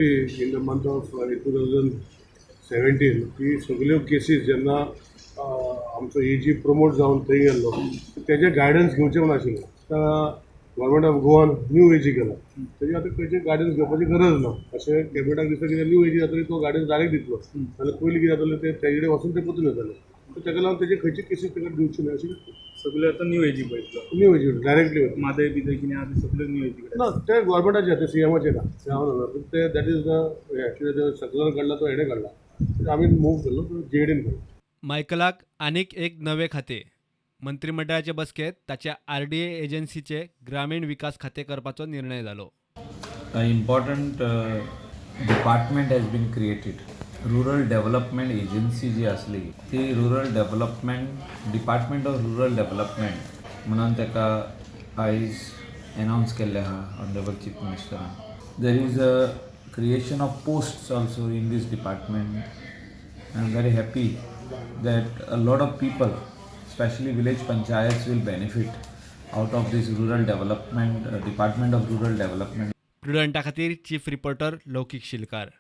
In the month of 2017 की सगल्यो cases जेन्ना आमचो एजी प्रमोट जावन थंय गेल्लो, तेजें गायडन्स घेवचें म्हूण आशिल्लें. आतां गव्हर्मेंट ऑफ गोवान न्यू एजी केला, तेजे आतां खंयचें गायडन्स घेवपाची गरज ना अशें कॅबिनेटाक दिसता. कित्याक न्यू एजी जातली, तो गायडन्स डायरेक्ट दितलो. जाल्यार पयलीं कितें जातालें, ते तेजे कडेन वचून ते परतून येताले. ताका लागून तेजे खंयची केसीस ताका दिवच्यो न्हय अशें. सगळे आतां न्यू एजी पळयतलो. न्यू एजी डायरेक्टली वतलो. म्हादय बिदय कितें आहा तें सगळें न्यू एजी कडेन. ना, ते गव्हर्मेंटाचे, ते सीएमाचे ना, ते हांव जाणा. पूण ते that is the हें कितें ते सर्कुलर काडला, तो हेणें काडला, आमी मूव केल्लो तो जीएडीन काडला. मायकलाक आनीक एक नवें खातें. मंत्रिमंडळाचे बसकेत ताच्या आरडीए एजन्सीचे ग्रामीण विकास खातें करपाचो निर्णय जालो. An important department has been created. Rural Development Agency जी आसली ती Rural Development, Department of Rural Development म्हणून ताका आयज एनावन्स केल्लें आहा ऑनरेबल चीफ मिनिस्टरान. There is a creation of posts also in this department. I am very happy that a lot of people, especially village panchayats, will benefit out of this rural development, Department of Rural Development. प्रुडंटा खातीर chief reporter लौकीक शिलकार.